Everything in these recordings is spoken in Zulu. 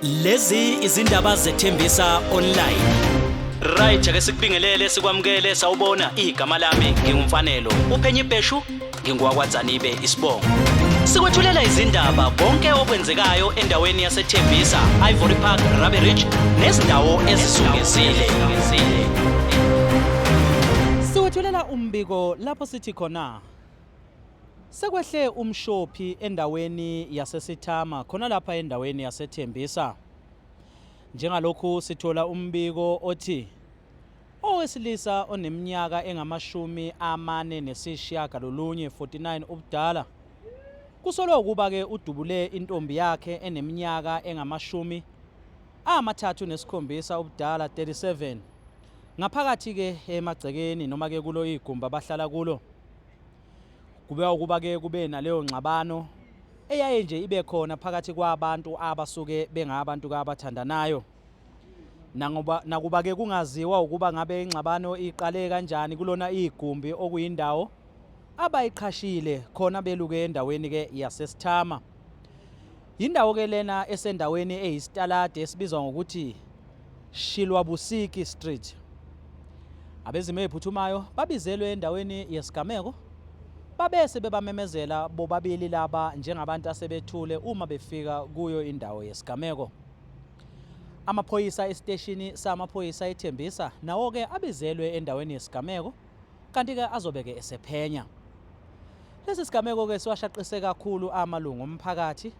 Lezi izindaba zethembisa online. Right, ake sikubingelele sikwamukele sawubona igama lami nginguMfanelo. Uphenye ibheshu ngingowakwaDzanibe isibongo. Sikwethulela izindaba konke okwenzekayo endaweni yaseThembisa, Ivory Park, Rabie Ridge nezindawo ezizungezile. Sikwethulela umbiko lapho sithi khona Sekwehle umshophi endaweni yaseSithama khona lapha endaweni yaseThembisa. Njengalokhu sithola umbiko othi owesilisa oneminyaka engu-49 49 ubudala kusolwa ukuba-ke udubule intombi yakhe eneminyaka engu-37 ubudala 37 ngaphakathi-ke emagcekeni noma-ke kulo igumbi abahlala kulo. Kubekwa ukuba-ke kube naleyo ngxabano eyaye nje ibe khona phakathi kwabantu abasuke bengabantu abathandanayo. Nangoba nakuba-ke kungaziwa ukuba ngabe ingxabano iqale kanjani kulona igumbi okuyindawo abayiqhashile khona beluke endaweni-ke yaseSithama. Yindawo-ke lena esendaweni eyisitaladi esibizwa ngokuthi Shilwabusiki Street. Abezimo eziphuthumayo babizelwe endaweni yesigameko babese bebamemezela bobabili laba njengabantu asebethule uma befika kuyo indawo yesigameko. Amaphoyisa esiteshini samaphoyisa eThembisa nawo-ke abizelwe endaweni yesigameko kanti-ke azobe-ke esephenya. Lesi sigameko-ke siwashaqise kakhulu amalungu omphakathi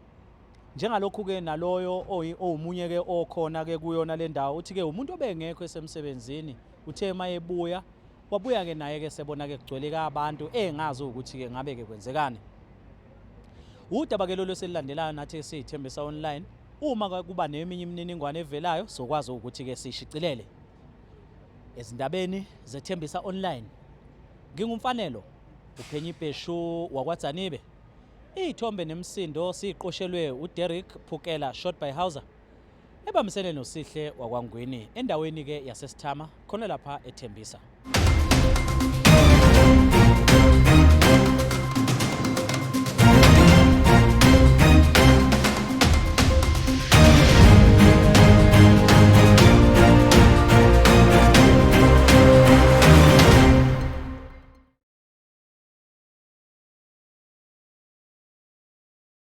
Njengalokhu-ke naloyo owumunye-ke okhona-ke kuyona le ndawo uthi-ke umuntu obengekho esemsebenzini uthe uma ebuya wabuya-ke naye-ke sebona-ke kugcwele-ke abantu engazi ukuthi-ke ngabe-ke kwenzekani. Udaba-ke lolu eselilandelayo nathi esiyithembisa online uma kuba neminye imininingwane evelayo sokwazi ukuthi-ke siyishicilele. Ezindabeni zethembisa online nginguMfanelo uPhenyi Bheshu wakwaDzanibe. Iy'thombe nemisindo siqoshelwe uDerrick Phukela shot by Hauser ebambisene noSihle wakwaNgwini endaweni-ke yaseSithama khona lapha eThembisa.